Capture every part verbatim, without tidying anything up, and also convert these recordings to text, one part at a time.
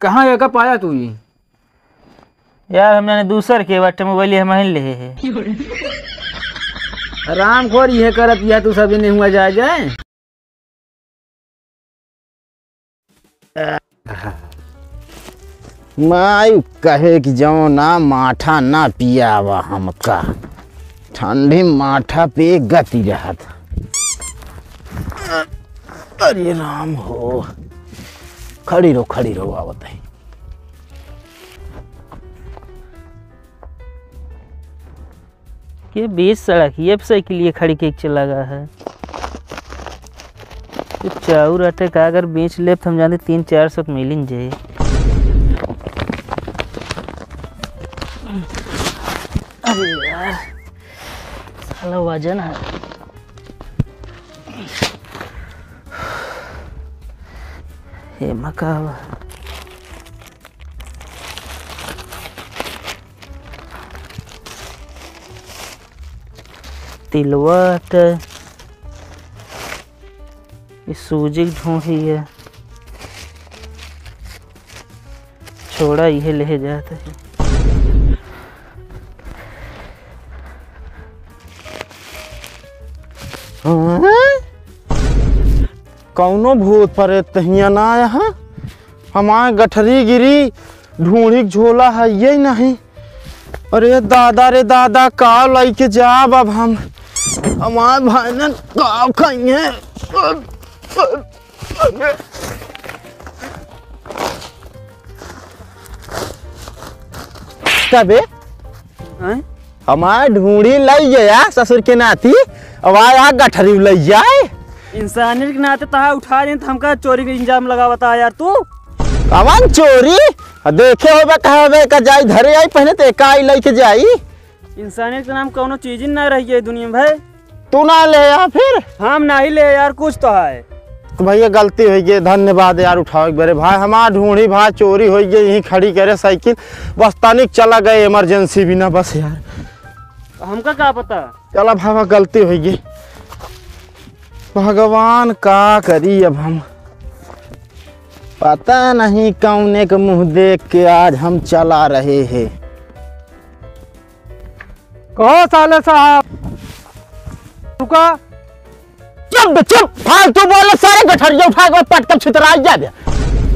कहाँ एका पाया तू ई? यार, हम जाने दूसर के बाटे मोबाइल, हम ही लेहे है। हरामखोर, इहे करत या तू सब इन्हें हुआ जाए जाए। माई कहे कि जौना माठा ना पियावा हमका, ठंडी माठा पे गति रहत। अरे राम हो, खड़ी रहो, खड़ी रहो, आवत है। ये बीच सड़क, ये साइकिल ये खड़ी के चला गया है। तो चाउर आटे का अगर बेच लेब तो हम जानते तीन चार सौ तो मिल ही जाए। अरे यार, साला वजन है। ये मकावा। तिलवा त ई सूजी ढोही है। छोड़ा, इहे लेहे जात है। हाँ? कौनो भूत प्रेत त हियाँ ना आया है। हमार गठरी गिरी, ढूंढी के झोला है ये नहीं। अरे दादा रे दादा, का लइके जाब अब हम? हमार भाई ने का कहिए? तबे हैं? हमार ढूंढी लई गया ससुर के नाती, अब आया गठरी लई जाए। इंसानियत के नाते तहा उठा दें तो हमका चोरी के इल्जाम लगावता यार तू। कवन चोरी? आ देखे होबे कहाँ बे का जाई धरे आई पहले ते का आई लइके जाई। इंसानियत के नाम कौनो चीज ही ना रही है दुनिया में भाई। तू ना ले आ फिर? हम नहीं ले यार, कुछ तो है। तो भैया गलती होइ गई, धन्यवाद यार उठावे के बेरे। भाई हमार ढूंढी भाई चोरी होइ गई, यहीं खड़ी करे साइकिल, बस तनिक चला गए इमरजेंसी बिना बस यार। हमका का पता? चला भाई गलती होइ गई, भगवान का करी अब हम, पता नहीं कौने के मुंह देख के आज हम चला रहे हैं। कहो साले साहब, रुका। चुप बे, चुप, फालतू बोले सारे, गठरिया उठा के पटकन छितराई जा दे।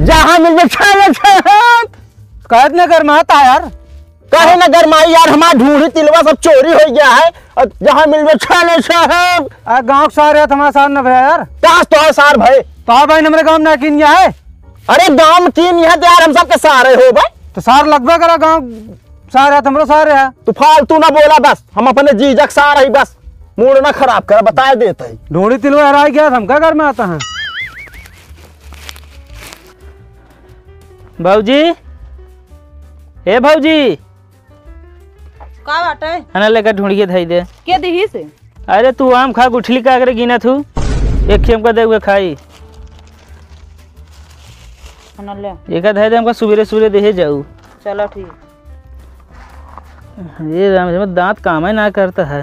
जहाँ मिल गए साले साहब। कहत न गरमाता यार। काहे न गरमाई यार, हमार ढूंढी तिलवा सब चोरी होइ गया है। और जहाँ मिल गए साले साहब। आ गाँव के सारे हमारे साथ न भया यार। कहाँ तो है सार भाई? तो हाँ भाई, हमरे गाँव में ना किन गया है। अरे गाँव में किन गया तो यार हम सबके सारे हो भाई। तो सार लगबे करा गाँव सार है, हमरो सार है। तू फालतू ना बोला बस, हम अपने जीजा के सार है बस। मूड ना खराब करा, बताए देत है। ढोड़ी तिलवा हराई गया, हम का घर में आता है? भौजी, ए भौजी। का बाटे? खाना लेकर ढूंढिए धई दे। के दिही से? अरे तू आम खा गुठली का करे गिना थू? एक चमका दे हुए खाई। खाना ले। एक धई दे हमका सुबेरे सुबेरे देहे जाऊ। चलो ठीक। ये राम जी, दांत काम ही ना करता है।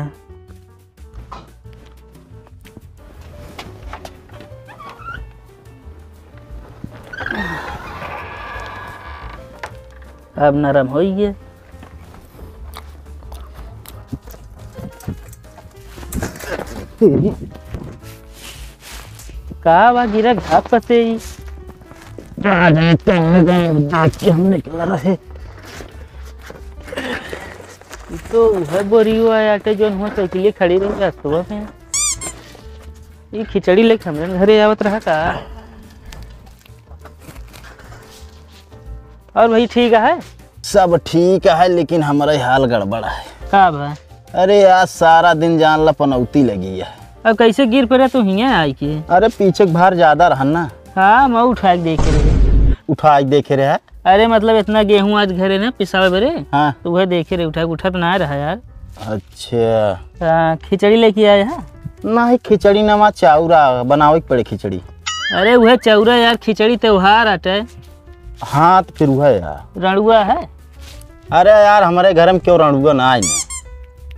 अब नरम होई गए। का बा गिरा घात पते ई? का जाने कौन गए दांत के हम निकल रहे। ई तो उहे बोरियो आटे जोन हुआ साइकिल खड़ी रही रास्तवा में। ई खिचड़ी लेके हमरे घरे आवत रहा का? और भाई ठीक है? सब ठीक है, लेकिन हमारा ही हाल गड़बड़ है। का बा? अरे आज सारा दिन जान ला पनौती लगी है। अब कैसे गिर पड़े तू हियाँ आई के? अरे पीछे के भार ज्यादा रहन ना। हाँ, मैं उठा के देखे रहे। उठा के देखे रहे? अरे मतलब इतना गेहूं आज घरे ना पिसावे बरे। हाँ। तो वह देखे रहे, उठा के उठत ना रहा यार। अच्छा। हाँ, खिचड़ी लेके आए हैं? नहीं, खिचड़ी ना, वहाँ चाउरा बनावे के पड़े खिचड़ी। अरे वह चाउरा यार, खिचड़ी त्योहार आटे। हाँ, तो फिर वह यार। रणुआ है? अरे यार, हमारे घर में क्यों रणुआ ना आए ना?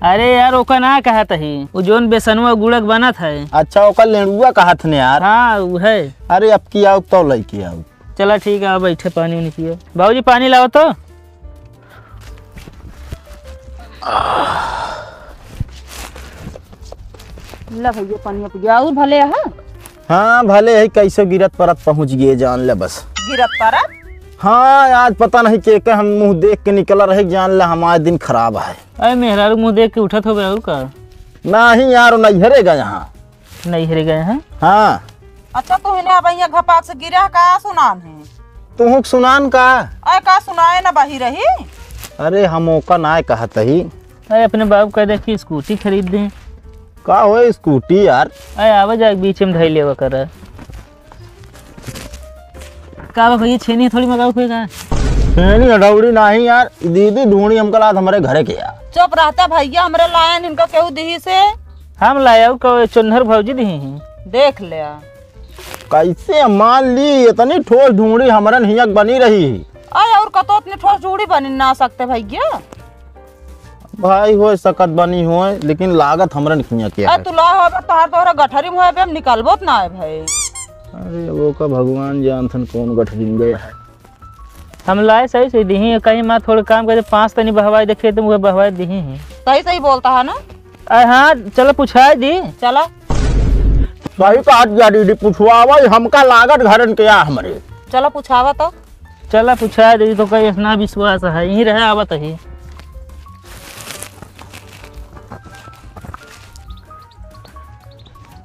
अरे यार, ओका ना कहत ही, वो जोन बेसनवा गुड़क बनत है। अच्छा, ओका लेणुआ कहत ने यार। हाँ, वो है। अरे अब की आऊ तो लइके आऊ। चला ठीक है, बैठे पानी उनी पियो। बाबूजी पानी लावा तो। ला भैया पानी पिया, और भले है? हाँ भले है, कैसे गिरत परत पहुँच गए जान ले बस। गिरत परत? हाँ, आज पता नहीं के, के हम मुँह देख के निकल रहे जान ले, हमारे दिन खराब है। अरे मेहरारू मुँह देख के उठत होबे और का? नहीं यार, नैहरे गए हैं। नैहरे गए हैं? हाँ। अच्छा, तू इन्हें अब यहाँ घपाक से गिरा का सुनान है? तुहूँ के सुनान का? अरे का सुनाए ना बही रही? अरे हम ओका ना कहत ही। अरे अपने बाबू कह दे कि स्कूटी खरीद दे। का होए स्कूटी यार? अरे आवे जाए के बीच में धई लेवा कर। का बा भैया, छेनी थोड़ी मगाऊ कोई का? छेनी हथौड़ी नहीं यार, दीदी ढूंढी हमका लात हमरे घरे के यार। चुप रहता भैया, हमरे लायन इनका केहू दिही से। हम लाया को चुन्नर भौजी दिही हैं। देख ले। कैसे मान ली, इतनी ठोस ढूंढी हमरन हियक बनी रही। अरे और कतो इतनी ठोस ढूंढी बनी ना सकते भैया। भाई होए सकत बनी होए, लेकिन लागत हमरन हियक के अरे है। तू ला होबे, तोहार तोहरा गठरी में होए बे, हम निकलबो त ना है भाई। अरे वो का भगवान जानथन कौन गठरी में गया है। हम लाए सही से दिही, कहीं माँ थोड़े काम करे, पाँच तनी बहवाई देखे तो मुझे बहवाई दिही हैं। सही सही बोलता है ना? अरे हाँ, चलो पुछाए दी। चला। सही कहा दिया दीदी, पुछवावा ही हमका लागत घरन के या हमरे। चला पुछावा तो। चला पुछाए दी तो कहीं इतना विश्वास है, यहीं रहे आवत ही।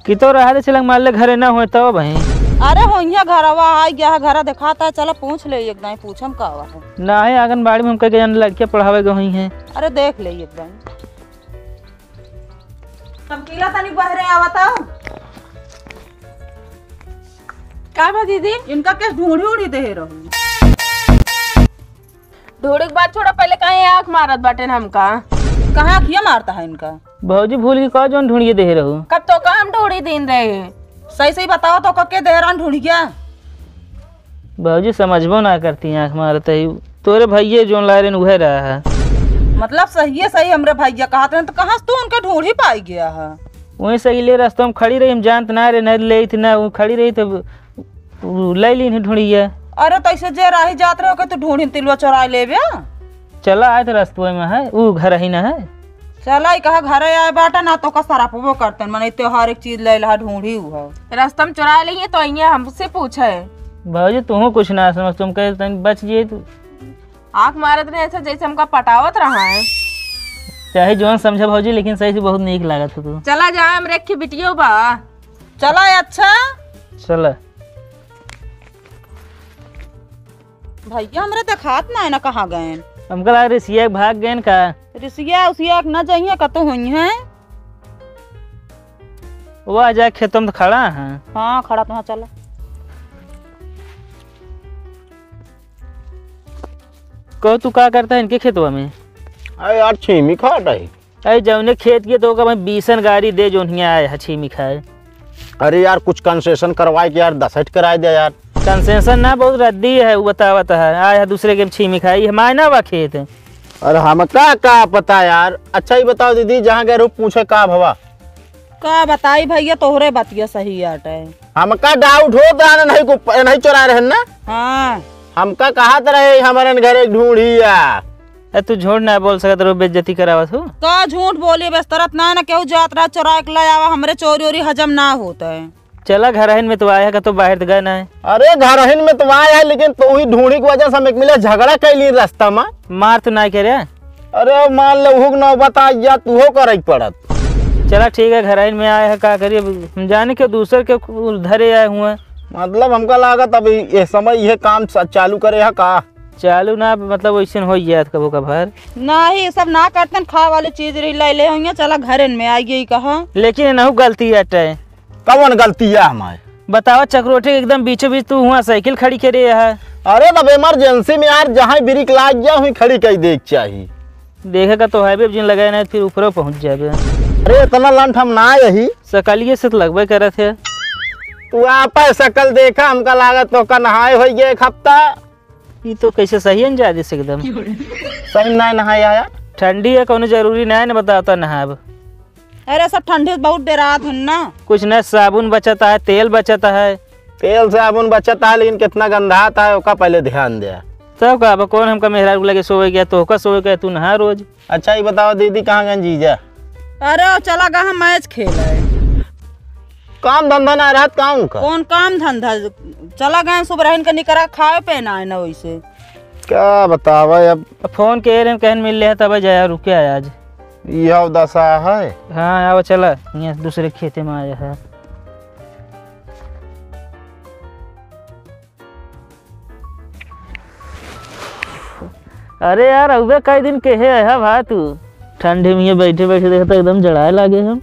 कि तो रहा दे छिलंग मार ले घरे ना होए तो भाई। अरे हो यहाँ घरवा आ गया है, घरा दिखाता है, चला पूछ ले एक दाई, पूछम का हुआ है। ना है आंगनबाड़ी में हमके गए लड़कियाँ पढ़ावे गए हुई हैं। अरे देख ले एक दाई। चमकीला तनी बहरे आवत हो। का बा दीदी? इनका के ढूंढी उड़ी दे रहू। ढूंढी के बात छोड़ा, पहले काहे आँख मारत बाटेन हमका? कहाँ आँखिया मारता है इनका? भौजी भूल गई का जौन ढूंढिए दे रहू? कब तो का हम ढूंढी दिन रहे? सही सही बताओ तो के दे रहन ढूंढिया? भौजी समझबो ना करती, आँख मारत है। तोरे भैये जौन लाए रहन उहे रहा है। मतलब सही है, सही हमरे भैया कहत रहन तो कहाँ से तू उनके ढूंढी पाई गया है? वहीं से ले रस्तों में खड़ी रही, हम जानत ना रहे, नहीं ले थी ना, वो खड़ी रही तो उ ले लीन ढूंढिया। अरे तैसे जे राही जात रहे ओके तू ढूंढिन तिलवा चोराए लेबे। चला आए तो रस्तवे में है, उ घर ही ना है। चला ई कहा घरे आए बाटा ना तो का सरापबो करतन, मने इत्ते हर एक चीज ले लहा ढूंढी उ है। रस्ता में चोराए लेइए तो इये हमसे पूछे। भौजी तुहू कुछ ना समझ, तुम कहे तन बच गए तू। आँख मारत रहे ऐसे जैसे हमका पटावत रहा है। चाहे जौन समझे भौजी, लेकिन सही से बहुत नीक लागत हो तू। चला जा, हम रेखी बिटियो बा। चला अच्छा। चला। भैया, हमरे देखात ना है ना, कहाँ गएन? हमका लगा रिसिया के भाग गएन का? रिसिया उसिया के ना जइहे, कतो हुई हैं। वो आ जाए खेतों में तो खड़ा है। हाँ, खड़ा तो हाँ, चला। कहो, तू का करता है इनके खेतवा में? अरे यार, छीमी खात है। अरे जौने खेत के तो ओकर भाई बीसन गाड़ी दे जौन हियाँ आए है छीमी खाए। अरे यार, कुछ concession करवाए के यार, दस हट कराए दे यार। Concession ना, बहुत रद्दी है, वो बतावत है, आए है दूसरे के छीमी खाए, ये मायना बा खेत। अरे हमका का पता यार। अच्छा ही बताओ दीदी, जहाँ गए रहो पूछे का भवा? का बताई भैया, तोहरे बतिया सही आटे। हमका doubt होत रहा ना, नहीं को, नहीं चोरा रहे ना। हाँ। हमका कहत रहे हमरन घरे ढूंढिया। ए, तू झूठ ना बोल सकत रहो, बेइज्जती करावत हो। का झूठ बोली, बस तरत ना, ना केहू जात रहा चोरा के ले आवा, हमरे चोरी ओरी हजम ना होत है। चला घरहिन में तो आया है, का तो बाहर तो गए ना है। अरे घरहिन में तो आया है, लेकिन तू ही ढूंढी की वजह से हम एक मिले झगड़ा कैली रास्ता में। मार तो ना करे। अरे मान ले उहुक नौबत आ गया, तू हो करे पड़त। चला ठीक है, घरहिन में आया है, का करिए, अब हम जाने के दूसर के धरे आए हुए। मतलब हमका लागत अब ये समय ये काम स-, चालू करे है का? चालू ना, मतलब वैसे हो जात कबो कभार। ना ही, ये सब ना करतन, खाए वाली चीज रही, ले ले होइया, चला घरन में आ गई कहा। लेकिन एनहु गलती अटे। कौन गलती है हमारे? बताओ, चक्रोटे के एकदम बीचों बीच तू हुआ साइकिल खड़ी करे है। अरे तब emergency में यार, जहाँ ब्रेक लाग गया, वहीं खड़ी कर दे के चाही। देखे का तो है भी, अब जिन लगाए ना, फिर ऊपरों पहुँच जाबे। अरे इतना लंठ हम ना यही। सकलिए से तो लगबे करत है। तू आपा सकल देखा, हमका लागत तो का नहाए होई गए एक हफ्ता। ई तो कैसे सही अंजादी से एकदम। सही में ना नहाए आया। ठंडी है, कोनो जरूरी ना है ना बताता नहाब। अरे सब ठंडी से बहुत डेरात हन ना। कुछ ना साबुन बचत है, तेल बचत है, तेल साबुन बचत है, लेकिन कितना गंधात है, ओका पहले ध्यान दे। तब का, अब कौन हमका मेहरारू के लगे सोवे गया, तोहका सोवे गया, तू नहा रोज। अच्छा, ये बताओ दीदी, कहाँ गए जीजा? अरे, चला गए हैं मैच खेले। काम धंधा ना रहत का उनका? कौन काम धंधा? चला गए हैं सुबह रहन के निकरा, खाए पे ना है ना वैसे। का बतावा अब? फोन के रहे, कहन मिल ले, तब जाया, रुके आया आज। यह दशा है। हाँ, आओ चला, यहाँ दूसरे खेते में आया है। अरे यार, अबे कई दिन के है, है भाई तू? ठंडी में ये बैठे बैठे देखा तो एकदम जड़ाए लागे हम।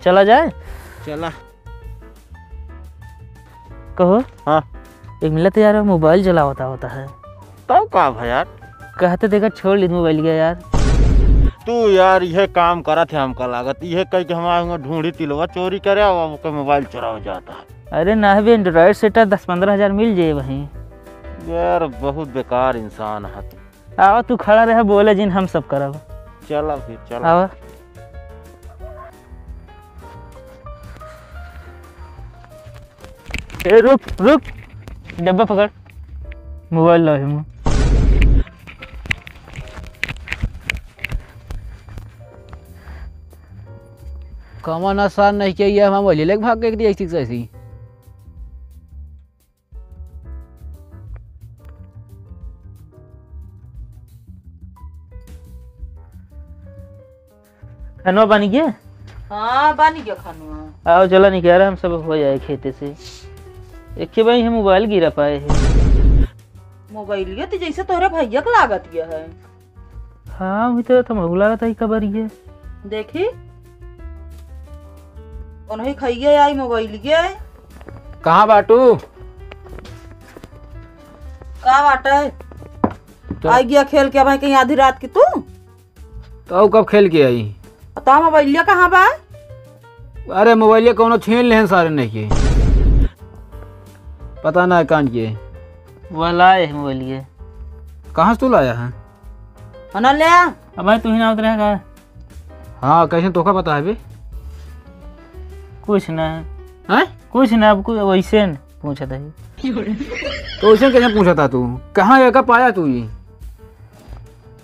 चला जाए? चला। कहो। हाँ। एक मिला तो यार, मोबाइल चलावता होता है। तब का भा यार? कहते देखा छोड़ ली मोबाइल गया यार। तू यार, यह काम करत है, हमका लागत यह कह के हमारे हुआं ढूंढी तिलवा चोरी करे, अब ओके मोबाइल चोरावा जाता है। अरे ना भी, Android सेट दस पन्द्रह हजार मिल जाए वहीं। यार, बहुत बेकार इंसान है तू। आवा, तू खड़ा रहे, बोले जिन, हम सब करब। चला फिर, चला। आवा। ए, रुक, रुक। डब्बा पकड़। मोबाइल लाए हम। कमन आसान नहीं किया, ये हम मोबाइल लेके भाग गए, ऐसी तैसी। खनवा बन गया? हाँ, बन गया खनवा। आओ, चला निकारा, हम सब हो जाए खेते से। एक के भाई हम मोबाइल गिरा पाए हैं। मोबाइलिया तो जैसे तोहरे भैया के लागत गया है। हाँ, वही तो, तो महू लागत है, कबर ये। देखी, उन्हीं खाइए आई मोबाइल ये। कहाँ बाटू? का बाटे? तो आई गया खेल के, भाई कहीं आधी रात की तू? तो कब खेल के आई? तो मोबाइलिया कहाँ बा? अरे, मोबाइलिया कौनो छीन लेहन सारे नहीं के। पता ना कान के। वह लाए है मोबाइलिया। कहाँ से तू लाया है? ना ले आ। अब भाई तू ही ना उतरे का? हाँ, कैसे तोका पता है बे? कुछ ना। हैं? कुछ ना, अब कुछ वैसे न पूछत है। तो वैसे कैसे पूछता तू? कहाँ एका पाया तू ये?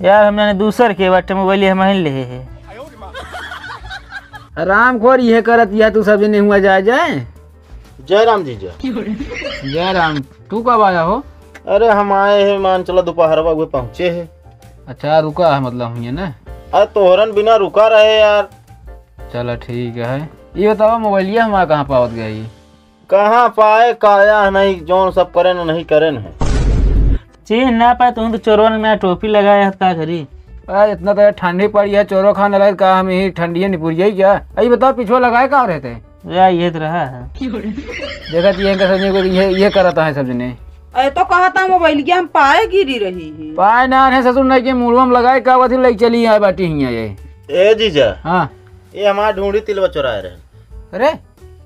यार, हम जाने दूसर के बाटे मोबाइल हम ही ले है। हरामखोर, ये करत या तू सब जने हुआ जाए जाए। जय राम जीजा। जय राम। तू कब आया हो? अरे, हम आए हैं, मान चला दोपहरवा हुए पहुँचे हैं। अच्छा, रुका है मतलब हुई है ना? अरे, तोहरन बिना रुका रहे यार। चला ठीक है। ये बताओ, मोबाइलिया हमारा कहाँ पावत गया ये? कहाँ पाए, काया नहीं, जौन सब करेन नहीं करेन है। चीज ना पाए, तुम तो चोरवन में टोपी लगाए हाथ का करी। अरे, इतना तो ठंडी पड़ी है, चोरो खाने लगे का, हम यही ठंडी है निपुरिया ही क्या? अरे बताओ, पिछुआ लगाए का रहते? या, ये तो रहा है। देखा जी, इनका सजने को ये, ये करता है सब जने। अरे तो कहा था मोबाइल के हम पाए गिरी रही है। पाए ना है ससुर, नहीं के मुड़वा में लगाए का, वथी लई चली आए बाटी हिया ये। ए जीजा। हाँ। ये हमार ढूंढी तिलवा चुराए रहे। अरे।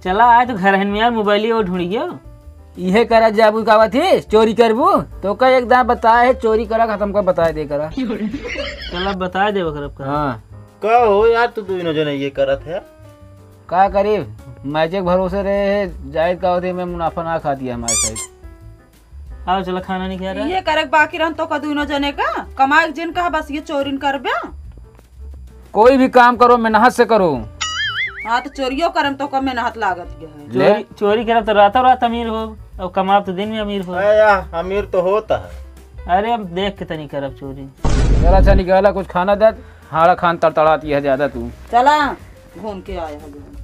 चला आए तो घर हन में यार, मोबाइल वो ढूंढ गयो। इहे करा जाबू का वथी, चोरी करबू? तो का एक दांत बताए है, चोरी करा खत्म कर, बताए दे करा। चला बताए दे ओकरा का। हाँ। का हो यार, तू दोनों जने ये करत है? का करी, मैचे के भरोसे रहे है, जाहिर का होते में मुनाफा ना खाती है हमारे साइड। आओ चला, खाना नहीं खा रहा। ये करे के बाकी रहन तो का दुइनो जने का? कमाए के जिन कहा बस ये चोरिन करबे? कोई भी काम करो, मेहनत से करो। हाँ, तो चोरियो करम तो का मेहनत लागत के है। ले। चोरी, चोरी करब तो रातों रात अमीर हो, और कमाब तो दिन में अमीर हो। अरे यार, अमीर तो होता है। अरे, अब देख के तनी करब चोरी। चला, अच्छा निकाला, कुछ खाना दे, हाड़ा खान तड़तड़ाती है ज्यादा तू। चला, घूम के आया है।